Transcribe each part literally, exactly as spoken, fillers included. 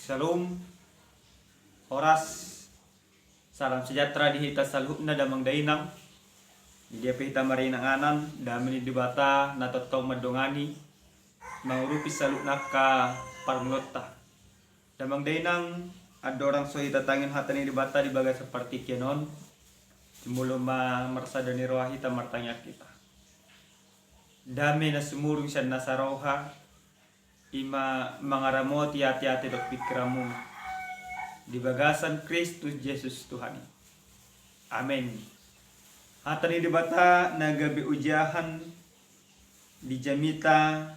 Shalom. Horas. Salam sejahtera di hita saluhutna damang dainang. Di dia pe hita maringanan, dame ni Debata na tongtong mandongani, mangurupi saluhutna angka parngoluonta. Damang dainang, andorang so hita tangihon hata ni Debata di bagasan partingkian on, jumolo ma marsada ni roha hita, martangiang hita. Dame na sumurung sian nasa roha, i ma mangaramoti ateate dohot pingkiranmuna di bagasan Kristus Jesus Tuhan i. Amen. Hata ni Debata na gabe ojahan di jamita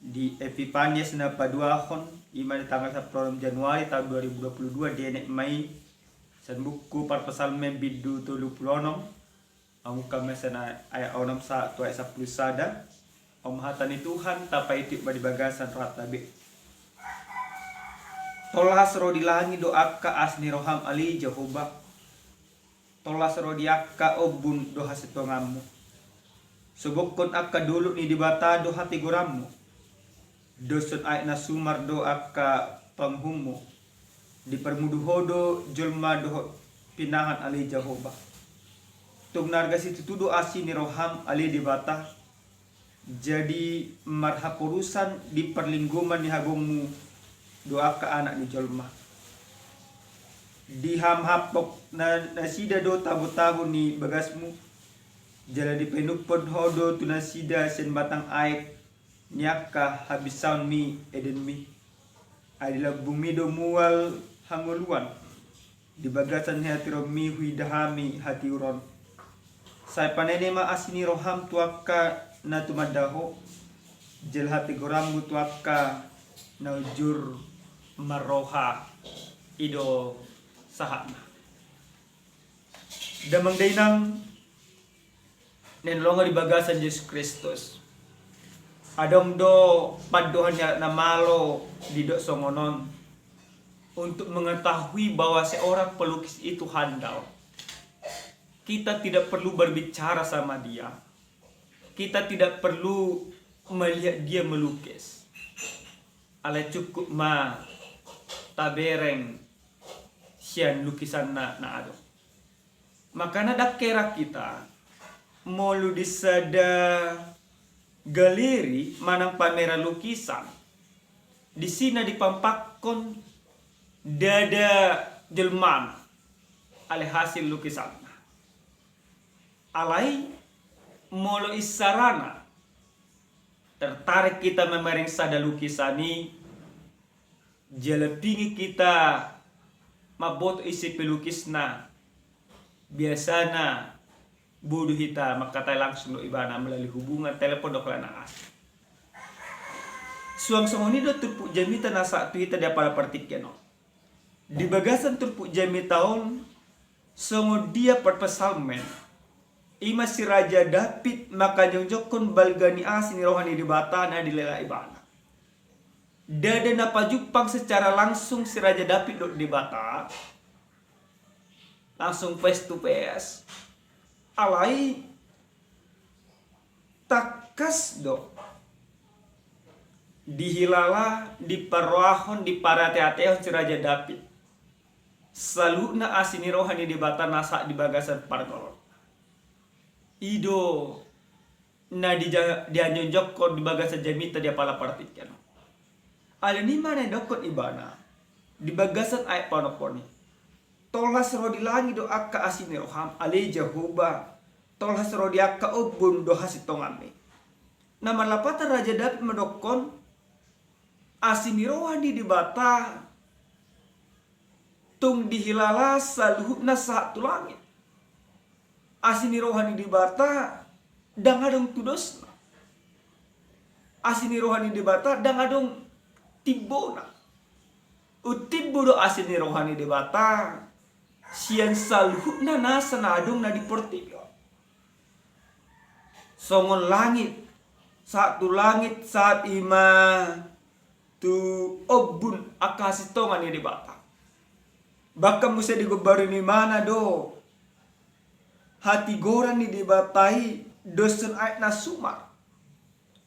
di Epipanias na paduahon, i ma di tanggal sampulu onom Januari taon dua ribu dua puluh dua, dienet ma i sian buku Parpsalmen bindu tolu pulu onom, mangungkap ma sian ayat onom sahat tu ayat sampulu sada. Om hata ni Tuhan, tapaihut ma di bagasan rohanta be. Tolhas ro di langit do angka asi ni roham ale Jahowa. Tolhas ro di angka ombun do hasintonganmu. Sobokhon angka dolok ni Debata do hatigoranmu. Doshon aek na sumar do angka panguhummu. Diparmudu ho do jolma dohot pinahan ale Jahowa. Tung na arga situtu do asi ni roham ale Debata. Jadi marhaporusan di parlinggoman ni habongmu do angka anak ni jolma. Dihamhaphon nasida do tabotabo ni bagasmu. Jala dipainumhon ho do tu nasida sian batang aek ni angka habinsaonmi Edenmi. Ai di lambungmi do mual hangoluan. Di bagasan hatiuronmi huida hami hatiuron. Sai panene ma asi ni roham tu angka na tumanda ho. Jala hatigoranmu tu angka na jujur marroha. I do sahatna. Damang dainang na hinaholongan di bagasan Jesus Kristus. Adong do pandohan ni halak na malo didok songon on. Untuk mengetahui bahwa seorang pelukis itu handal, kita tidak perlu berbicara sama dia. Kita tidak perlu melihat dia melukis. Alai cukup ma tabereng sian lukisanna na adong. Makana dang heran hita molo di sada galeri manang pameran lukisan, disi na dipampakkon ndada jelmana, alai hasil lukisanna. Alai molo isarana tertarik hita mamereng sada lukisan i, jala pingin hita mamboto ise pelukisna, biasana boi do hita mangkatai langsung dohot ibana melalui hubungan telepon dohot na asing. Suang songon i do turpuk jamita na sahat tu hita di apala partingkian on. Di bagasan turpuk jamita on, songon dia parpsalmen, i ma si Raja Daud mangkajongjongkon balga ni asi ni roha ni Debata na dilehon ibana. Ndada na pajumpang secara langsung si Raja Daud dohot Debata, langsung face to face. Alai tangkas do dihilala, diparrohahon, diparateatehon si Raja Daud saluhutna asi ni roha ni Debata na sahat di bagasan parngoluon. I do na dija-, dianjongjongkon di bagasan jamita di apala partingkian on. Alani i ma na didokkon ibana di bagasan ayat panompon i. Tolhas ro di langit do angka asi ni roham, ale Jahowa. Tolhas ro di angka ombun do hasintonganmi. Na marlapatan Raja Daud mandokkon, asi ni roha ni Debata tung dihilala saluhutna sahat tu langit. Asi ni roha ni Debata ndang adong tudosna. Asi ni roha ni Debata ndang adong timbona. Umtimbo do asi ni roha ni Debata sian saluhutna nasa na adong na di portibi on. Songon langit, sahat tu langit, sahat i ma tu ombun angka hasintongan ni Debata. Bahkan muse digombarhon ibana do hatigoran ni Debata i doshon aek na sumar,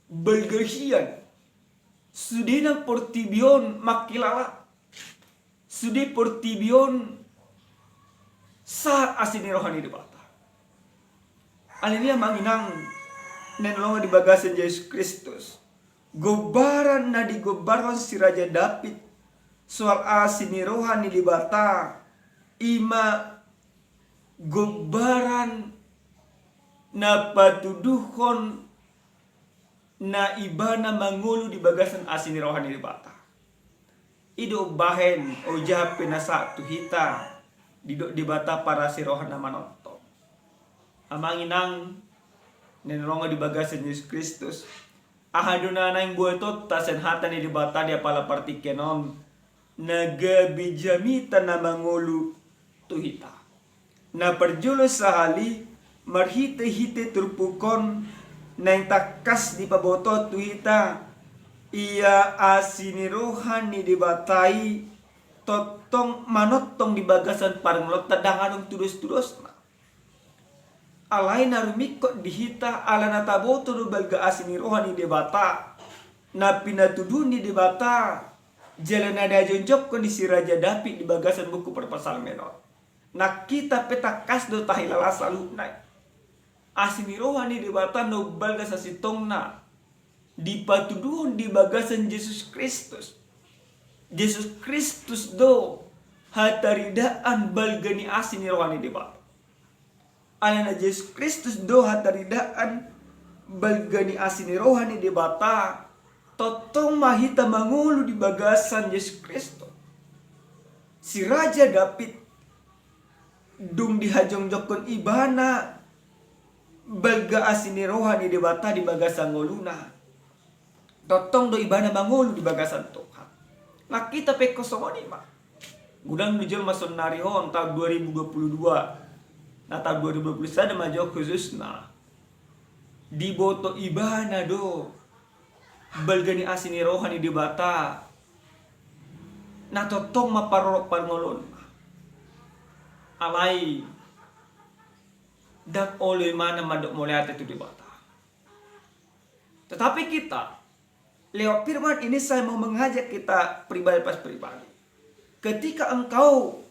balga hian, Sude nang portibi on mangkilala, sude portibi on sahat asi ni roha ni Debata. Alani i, amang inang na hinaholongan di bagasan Jesus Kristus, gombaran na digombarhon si Raja Daud soal asi ni roha ni Debata, i ma gombaran na patuduhon na ibana mangolu di bagasan asi ni roha ni Debata. I do umbahen ojahan pe na sahat tu hita, didok Debata parasi roha na manongtong. Amang inang na hinaholongan di bagasan Jesus Kristus, aha do na naeng buatonta sian hata ni Debata di apala partingkian on, na gabe jamita na mangolu tu hita? Na parjolo sahali, marhitehite turpuk on naeng tangkas dipaboto tu hita, ia asi ni roha ni Debata i tongtong manongtong di bagasan parngoluonta, ndang adong tudostudosna. Alai na rumingkot di hita ala na taboto do balga asi ni roha ni Debata na pinatuduhon ni Debata jala na dijongjongkon ni si Raja Daud di bagasan buku Parpsalmen on. Nang hita pe tangkas do tahilala saluhutna i. Asi ni roha ni Debata na umbalga sasintongna dipatuduhon di bagasan Jesus Kristus. Jesus Kristus do hataridaan balga ni asi ni roha ni Debata. Alana Jesus Kristus do hataridaan balga ni asi ni roha ni Debata, tongtong ma hita mangolu di bagasan Jesus Kristus. Si Raja Daud dung dihajongjongkon ibana balga asi ni roha ni Debata di bagasan ngoluna, tongtong do ibana mangolu di bagasan Tuhan. Nang hita pe ingkon songon i ma. Godang do jolma saonari on, tahun dua ribu dua puluh dua, na tahun dua ribu dua puluh sada ma jo khususna, diboto ibana do balga ni asi ni roha ni Debata na tongtong mamparorot parngoluon. Alai ndang olo ibana mandok mauliate tu Debata. Tetapi kita, lewat firman ini saya mau mengajak kita pribadi pas pribadi. Ketika engkau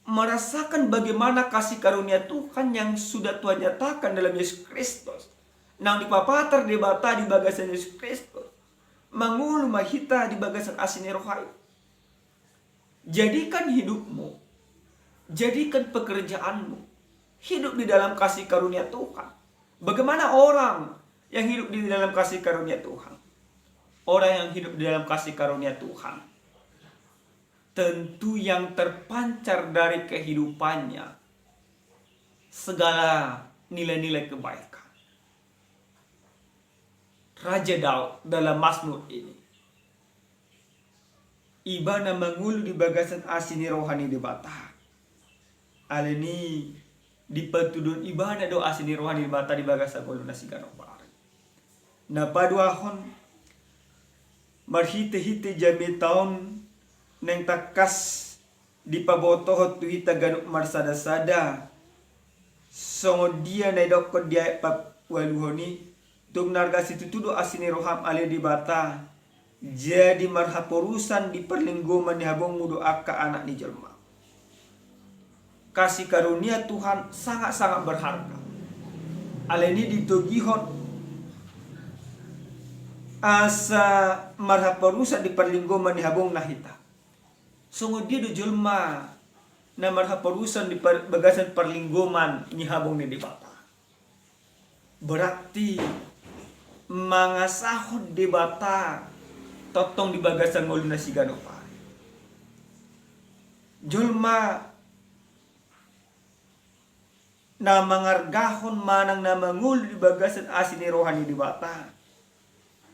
merasakan bagaimana kasih karunia Tuhan yang sudah Tuhan nyatakan dalam Yesus Kristus, naung dipapatar Debata di bagasan Yesus Kristus, mangolu ma hita di bagasan asi ni roha i. Jadikan hidupmu, jadikan pekerjaanmu hidup di dalam kasih karunia Tuhan. Bagaimana orang yang hidup di dalam kasih karunia Tuhan? Orang yang hidup di dalam kasih karunia Tuhan, tentu yang terpancar dari kehidupannya segala nilai-nilai kebaikan. Raja Daud dalam Mazmur ini, ibana mangolu di bagasan asi ni roha ni Debata. Alani i, dipatuduhon ibana do asi ni roha ni Debata di bagasan ngoluna siganup ari. Na paduahon, marhitehite jamita on naeng tangkas dipabotohon tu hita ganup marsadasada, songon dia na idokkon di ayat paualuhon i, tung na arga situtu do asi ni roham ale Debata, jadi marhaporusan di parlinggoman ni habongmu do angka anak ni jolma. Kasih karunia Tuhan sangat-sangat berharga. Alani i ditogihon asa marhaporusan di parlinggoman ni habongna hita. Songon dia do jolma na marhaporusan di par-, bagasan parlinggoman ni habong ni Debata? Berarti mangasahon Debata tongtong di bagasan ngoluna siganup ari. Jolma na mangargahon manang na mangolu di bagasan asi ni roha ni Debata,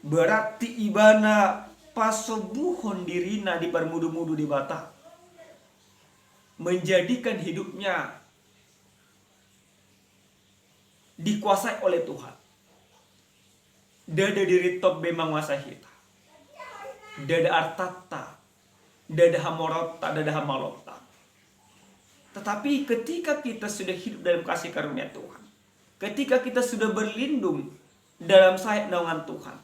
berarti ibana pasombuhon dirina di parmudu-mudu Debata, menjadikan hidupnya dikuasai oleh Tuhan. Ndada dirinta be manguasai hita. Ndada artanta, ndada hamoraonta, ndada hamaloonta. Tetapi ketika kita sudah hidup dalam kasih karunia Tuhan, ketika kita sudah berlindung dalam sayap naungan Tuhan,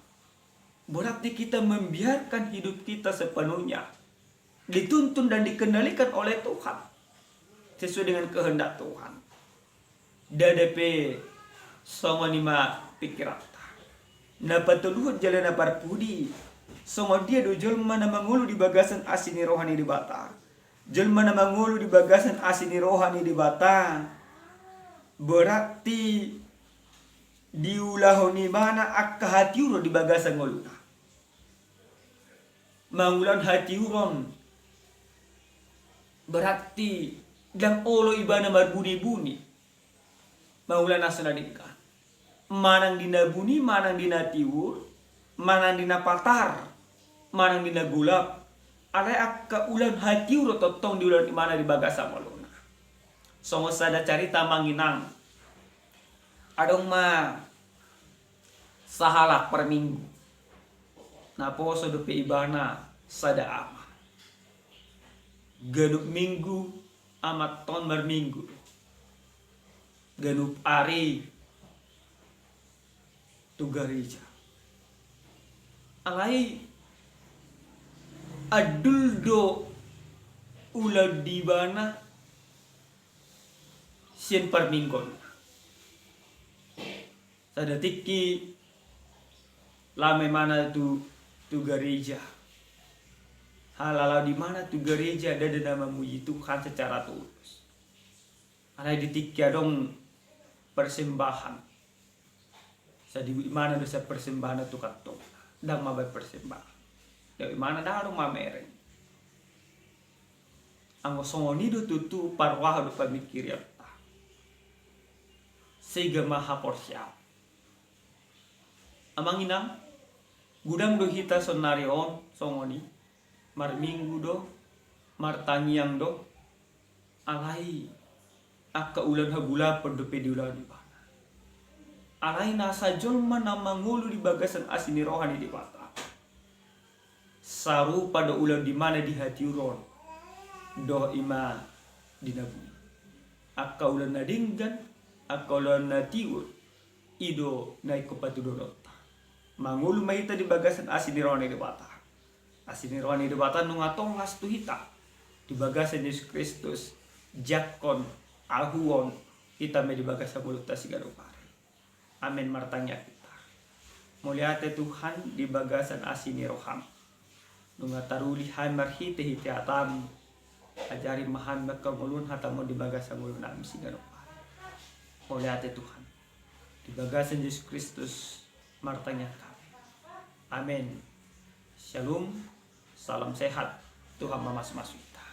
Berarti kita membiarkan hidup kita sepenuhnya dituntun dan dikendalikan oleh Tuhan, sesuai dengan kehendak Tuhan. Ndada pe songon i ma pikiranta. Na patoluhon jala na parpudi, songon dia do jolma na mangolu di bagasan asi ni roha ni Debata? Jolma na mangolu di bagasan asi ni roha ni Debata, berarti diulahon ibana angka hatiuron di bagasan ngoluna. Mangulahon hatiuron, berarti ndang olo ibana marbunibuni. Mangulahon na so na denggan, manang di na buni, manang di na tiur, manang di na patar, manang di na golap, alai angka ulaon hatiuron tongtong diulahon ibana di bagasan ngoluna. Songon sada carita, amang inang, adong ma sahalak parminggu, naposo dope ibana sada ama. Ganup minggu amanta on marminggu do, ganup ari tu gareja. Alai andul do ulaon di ibana sian parmingguonna. Sada tingki laho ma ibana tu, tu gareja. Halala di ibana tu gareja ndada na mamuji Tuhan secara tulus. Alai di tingki adong persembahan, sai dibuat ibana do sian persembahan tu kantong, ndang mabaen persembahan. Didok ibana ndang adong mamereng. Anggo songon i do tutu parrohahon dohot pamingkirionta. Sega ma haporseaon. Amang inang, godang do hita saonari on songon i, marminggu do, martangiang do, alai angka ulaon hagolapon dope diulahon ibana. Alai nasa jolma na mangolu di bagasan asi ni roha ni Debata, sarupa do ulaon di ibana di hatiuron, dohot i ma di na buni. Angka ulaon na denggan, angka ulaon na tiur, i do na ingkon patuduhononta. Mangolu ma hita di bagasan asi ni roha ni Debata. Asi ni roha ni Debata nunga tolhas tu hita di bagasan Jesus Kristus, jangkon, ahuon hita ma i di bagasan ngolunta siganup ari. Amen. Martangiang hita. Mauliate Tuhan di bagasan asi ni roham. Nunga taruli hami marhitehite hatamu. Ajari ma hami mangkaholongi hatamu di bagasan ngolunami siganup ari. Mauliate Tuhan. Di bagasan Jesus Kristus martangiang hami. Amen. Shalom. Salam sehat. Tuhan mamasu-masu hita.